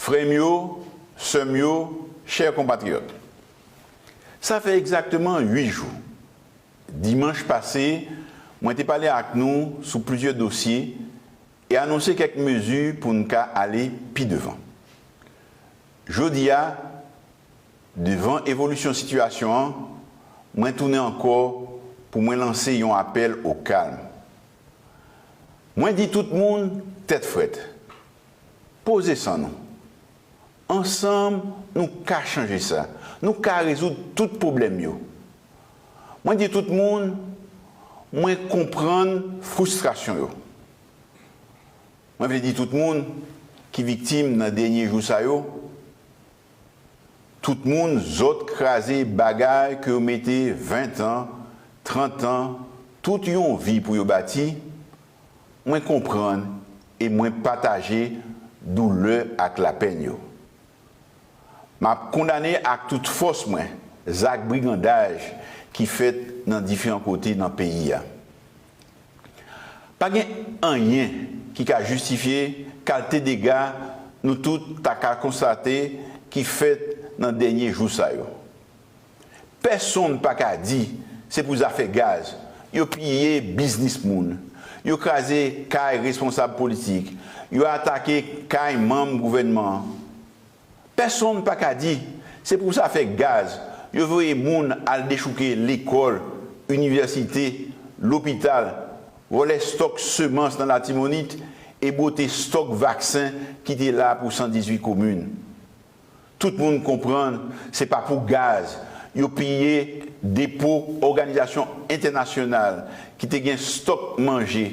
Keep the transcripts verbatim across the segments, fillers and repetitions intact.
Frè m yo, sè m yo, chè konpatriyòt, sa fè egzakteman uit jou, dimanch pase, mwen te pale ak nou sou plizyè dosye e anonse kèk mezi pou n ka ale pi devan. Jodi a, devan evolisyon sitiyasyon an, mwen tounen ankò pou mwen lanse yon apèl o kalm. Mwen di tout moun tèt frèt, poze san nou. Ansanm, nou ka chanje sa. Nou ka rezoud tout pwoblèm yo. Mwen di tout moun, mwen konprann fristrasyon yo. Mwen vle di tout moun ki viktim nan dènye jou sa yo, tout moun zòt kraze bagay ke yo mete ven tan, trant an, tout yon vi pou yo bati, mwen konprann e mwen pataje doulè ak lapenn yo. M ap kondane ak tout fòs mwen zak brigandaj ki fèt nan diferan kote nan peyi a. Pa gen anyen ki ka jistifye kalite dega nou tout ta ka konstate ki fèt nan dènye jou sa yo. Pèsonn pa ka di se pou zafè gaz yo piye biznis moun, yo kraze kay responsab politik, yo atake kay manm gouvènman an. Pèsonn pa ka di se pou zafè gaz yo voye moun al dechouke lekòl, inivèsite, lopital, vòlè stòk semans nan Latibonit e bwote stòk vaksen ki te la pou san dizuit komin. Tout moun konprann se pa pou gaz yo piye depo òganizasyon entènasyonal ki te gen stòk manje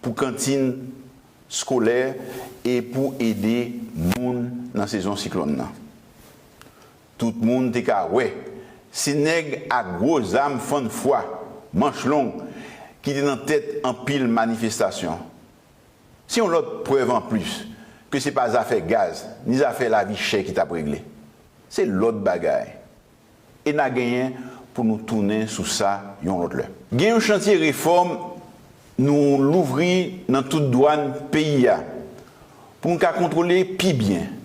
pou kantin skolè e pou ede moun nan sezon siklòn nan. Tout moun te ka wè se nèg ak gwo zam fann fwa, manch long, ki te nan tèt anpil manifestasyon. Se yon lòt prèv anplis ke se pa zafè gaz ni zafè lavi chè ki t ap regle. Se lòt bagay. E n a genyen pou nou tounen sou sa yon lòt lè. Gen yon chantye refòm nou louvri nan tout dwàn peyi a pou n ka kontwole pi byen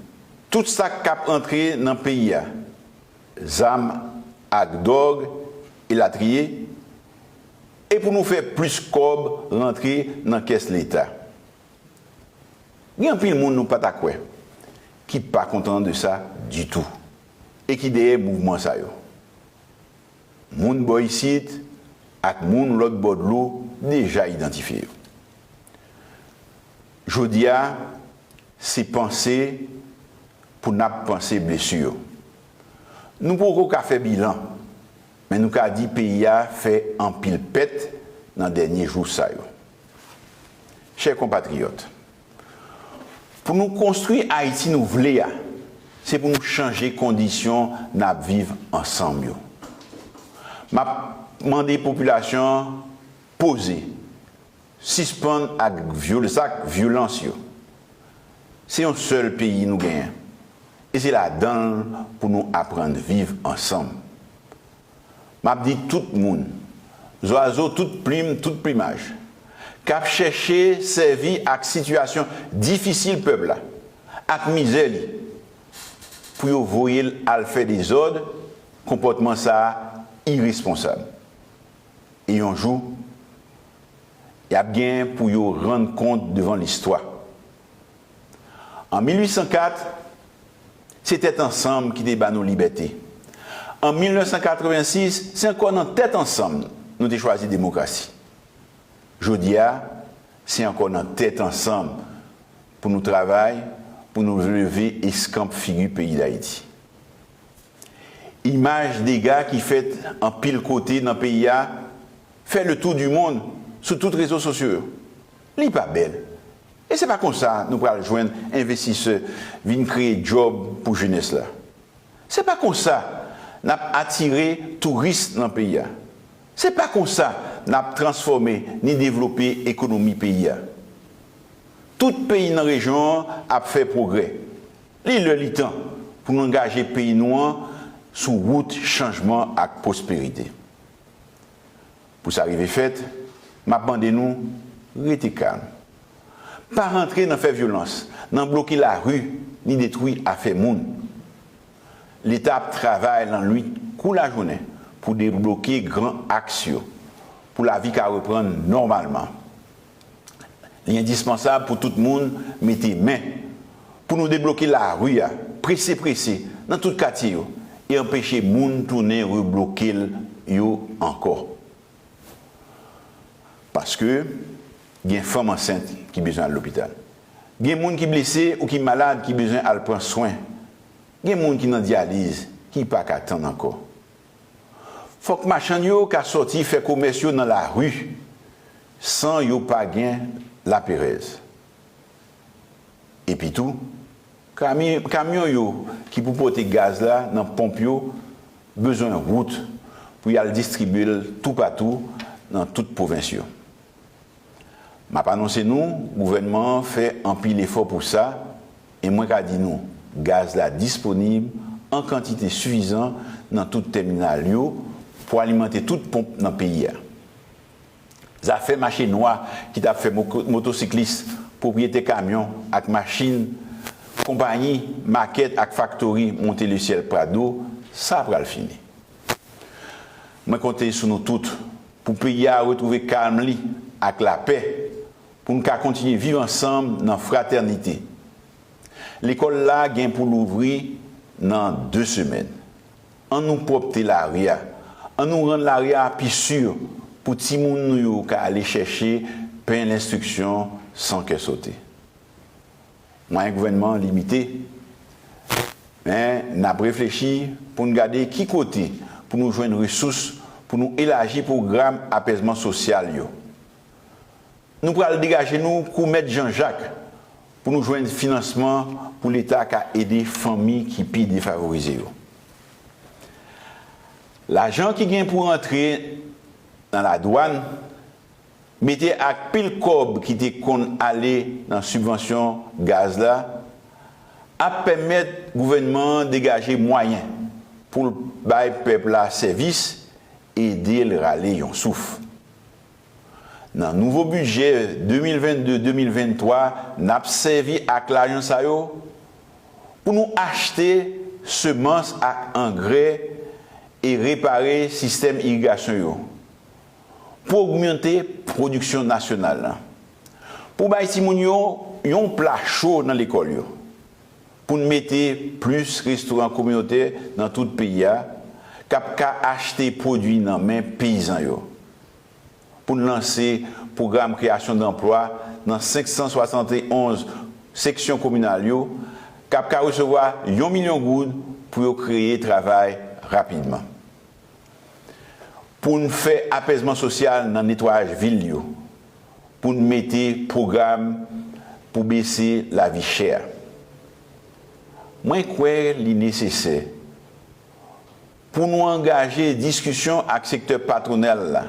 tout sa k ap antre nan peyi a, zam ak dòg, elatriye, e pou nou fè plis kòb rantre nan kès Leta. Gen anpil moun nou pa ta kwè ki pa kontan de sa ditou e ki dèyè mouvman sa yo. Moun bò isit ak moun lòt bò dlo deja idantifye yo. Jodi a, se panse pou n ap panse blesi yo. Nou poko ka fè bilan, men nou ka di peyi a fè anpil pèt nan dènye jou sa yo. Chè konpatriyòt, pou nou konstwi Ayiti nou vle a, se pou nou chanje kondisyon n ap viv ansanm yo. M ap mande popilasyon an poze, sispann ak vyol-, zak vyolans yo. Se yon sèl peyi nou genyen, e se ladan l pou nou aprann viv ansanm. M ap di tout moun, zwazo tout plim, tout plimaj, k ap chèche sèvi ak sitiyasyon difisil pèp la ak mizè li pou yo voye l al fè dezòd, konpòtman sa a iresponsab. E yon jou, y ap gen pou yo rann kont devan listwa. An mil uit san kat, se tèt ansanm ki te ba nou libète. An mil nèf san katrevensis, se ankò nan tèt ansanm nou te chwazi demokrasi. Jodi a, se ankò nan tèt ansanm pou nou travay, pou nou leve eskanp figi peyi Dayiti. Imaj dega ki fèt anpil kote nan peyi a fè le tour du monde sou tout rezo sosyo yo. Li pa bèl. E se pa konsa nou pral jwenn envestisè vin kreye djòb pou jenès la. Se pa konsa n ap atire touris nan peyi a. Se pa konsa n ap transfòme ni devlope ekonomi peyi a. Tout peyi nan rejyon an ap fè pwogrè. Li lè li tan pou nou angaje peyi nou an sou wout chanjman ak pwosperite. Pou sa rive fèt, m ap mande nou rete kalm. Pa rantre nan fè vyolans, nan bloke lari, ni detwi afè moun. Leta ap travay lannwit kou lajounen pou debloke gran aks yo, pou lavi ka reprann nòmalman. Li endispansab pou tout moun mete men pou nou debloke lari a, prese prese, nan tout katye yo, e anpeche moun tounen rebloke l yo ankò. Paske gen fanm ansent ki bezwen al lopital. Gen moun ki blese ou ki malad ki bezwen al pran swen. Gen moun ki nan dyaliz, ki pa ka tann ankò. Fòk machann yo ka sòti fè komès yo nan lari, san yo pa gen laperèz. Epi tou, kami-, kamyon yo ki pou pote gaz la nan ponp yo bezwen wout pou y al distribye l toupatou nan tout pwovens yo. M ap anonse nou, gouvènman an fè anpil efò pou sa, e mwen ka di nou, gaz la disponib an kantite sifizan nan tout tèminal yo pou alimante tout ponp nan peyi a. Zafè mache nwa ki t ap fè mo-, motosiklis, pwopriyetè kamyon ak machin, konpayi, makèt ak faktori monte lesyèl Prado, sa pral fini. Mwen konte sou nou tout pou peyi a retwouve kalm li ak lapè, pou n ka kontinye viv ansanm nan fratènite. Lekòl la gen pou louvri nan de semèn. Ann nou pwòpte lari a. Ann nou rann lari a pi si pou timoun nou yo ka ale chèche pen lenstriksyon san kè sote. Mwayen gouvènman an limite, men n ap reflechi pou n gade ki kote pou nou jwenn resous pou nou elaji pwogram apèzman sosyal yo. Nou pral degaje nou kou Mèt Jan Jak pou nou jwenn finansman pou Leta ka ede fanmi ki pi defavorize yo. Lajan ki gen pou rantre nan ladwàn, mete ak pil kòb ki te konn ale nan sibvansyon gaz la, ap pèmèt gouvènman an degaje mwayen pou l bay pèp la sèvis, ede l rale yon souf. Nan nouvo bidjè de mil vennde de mil venntwa, n ap sèvi ak lajan sa yo pou nou achte semans ak angrè e repare sistèm irigasyon yo, pou ogmante pwodiksyon nasyonal la, pou bay timoun yo yon pla cho nan lekòl yo, pou n mete plis restoran kominotè nan tout peyi a, k ap ka achte pwodui nan men peyizan yo, pou n lanse pwogram kreyasyon danplwa nan senk san swasann e onz seksyon kominal yo, k ap ka resevwa yon milyon goud pou yo kreye travay rapidman. Pou n fè apèzman sosyal nan netwayaj vil yo, pou n mete pwogram pou bese lavi chè a. Mwen kwè li nesesè pou nou angaje diskisyon ak sektè patwonal la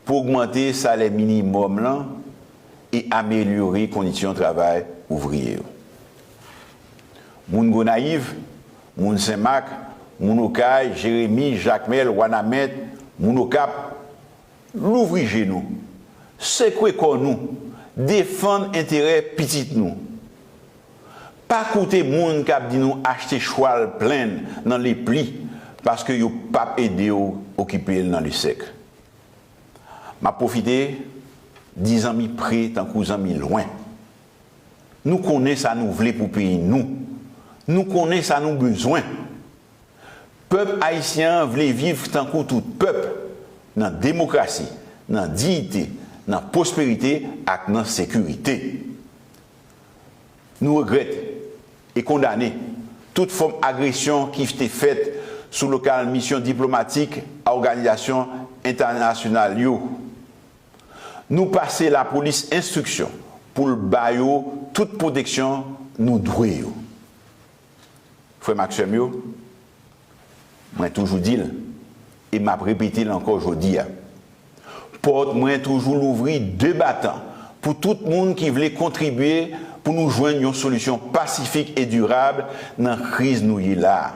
pou ogmante salè minimòm lan e amelyore kondisyon travay ouvriye yo. Moun Gonayiv, moun Senmak, moun Okay, Jeremi, Jakmèl, Wanament, moun Okap, louvri je nou, sekwe kò nou, defann enterè pitit nou. Pa koute moun k ap di nou achte chwal plenn nan lepli, paske yo p ap ede w okipe l nan lesèk. M ap pwofite di zanmi pre tankou zanmi lwen. Nou konnen sa nou vle pou peyi nou. Nou konnen sa nou bezwen. Pèp ayisyen an vle viv tankou tout pèp, nan demokrasi, nan diyite, nan pwosperite ak nan sekirite. Nou regrèt e kondane tout fòm agresyon ki te fèt sou lokal misyon diplomatik a òganizasyon entènasyonal yo. Nou pase lapolis enstriksyon pou l ba yo tout pwoteksyon nou dwe yo. Frè m ak sè m yo, mwen toujou di l, e m ap repete l ankò jodi a, pòt mwen toujou louvri de batan pou tout moun ki vle kontribye pou nou jwenn yon solisyon pasifik e dirab nan kriz nou ye la a.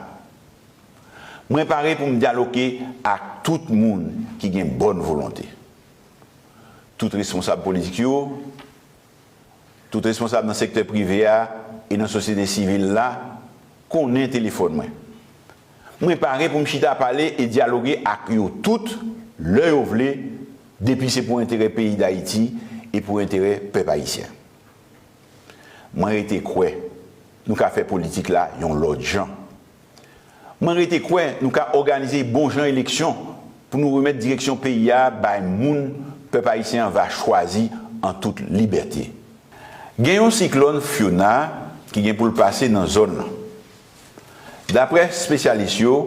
Mwen pare pou m dyaloge ak tout moun ki gen bòn volonte. Tout responsab politik yo, tout responsab nan sektè prive a, e nan sosyete sivil la konnen telefòn mwen. Mwen pare pou m chita pale e dyaloge ak yo tout lè yo vle, depi se pou enterè peyi Dayiti e pou enterè pèp ayisyen. Mwen rete kwè nou ka fè politik la yon lòt jan. Mwen rete kwè nou ka òganize bon jan eleksyon pou nou remèt direksyon peyi a bay moun pèp ayisyen an va chwazi an tout libète. Gen yon siklòn Fiona ki gen pou l pase nan zòn nan. Daprè espesyalis yo,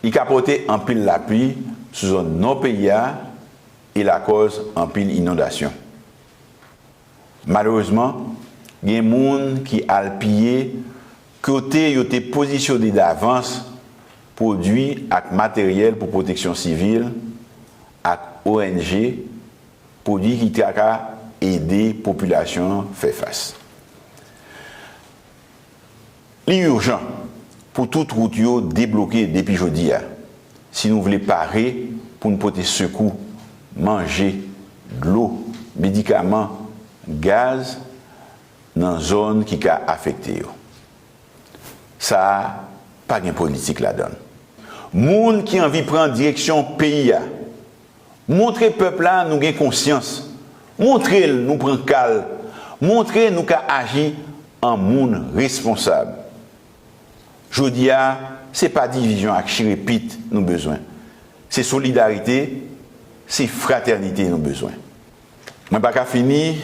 li ka pote anpil lapli sou zòn nò peyi a e lakòz anpil inondasyon. Malerezman, gen moun ki al piye kote yo te pozisyone davans pwodui ak materyèl pou pwoteksyon sivil ak O N G, pwodui ki ta ka ede popilasyon an fè fas. Li ijan pou tout wout yo debloke depi jodi a, si nou vle pare pou n pote sekou, manje, dlo, medikaman, gaz nan zòn ki ka afekte yo. Sa a pa gen politik ladan l. Moun ki anvi pran direksyon peyi a, montre pèp la nou gen konsyans. Montre l nou pran ka l. Montre nou ka aji an moun responsab. Jodi a, se pa divizyon ak chire pit nou bezwen. Se solidarite, se fratènite nou bezwen. Mwen pa ka fini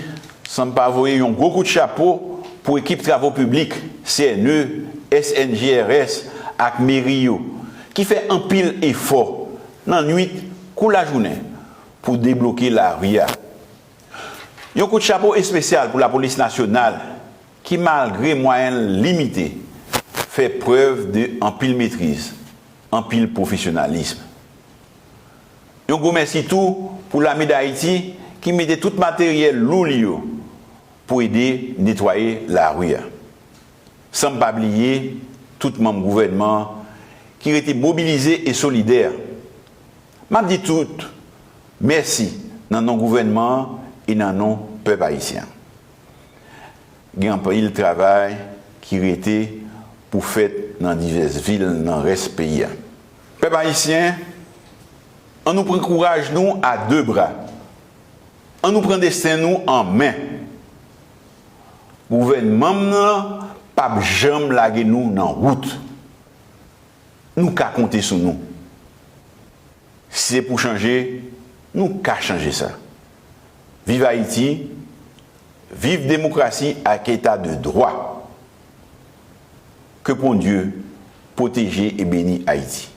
san m pa voye yon gwo kout chapo pou ekip travo piblik, C N E, S N G R S ak meri yo, ki fè anpil efò nan nwit kou lajounen pou debloke lari a. Yon kout chapo espesyal pou lapolis nasyonal ki, malgre mwayen l limite, fè prèv de anpil metriz, anpil pwofesyonalis. Yon gwo mèsi tou pou Lame Dayiti ki mete tout materyèl lou li yo pou ede netwaye lari a. San m pa bliye tout manm gouvènman an ki rete mobilize e solidè. M ap di tout mèsi nan non gouvènman an e nan non pèp ayisyen an. Gen anpil travay ki rete pou fèt nan divès vil nan rès peyi a. Pèp ayisyen, ann nou pran kouraj nou a de bra. Ann nou pran desten nou an men. Gouvènman m nan p ap janm lage nou nan wout. Nou ka konte sou nou. Si se pou chanje, nou ka chanje sa. Viv Ayiti, viv demokrasi ak eta de dwa. Ke Bondye pwoteje e beni Ayiti.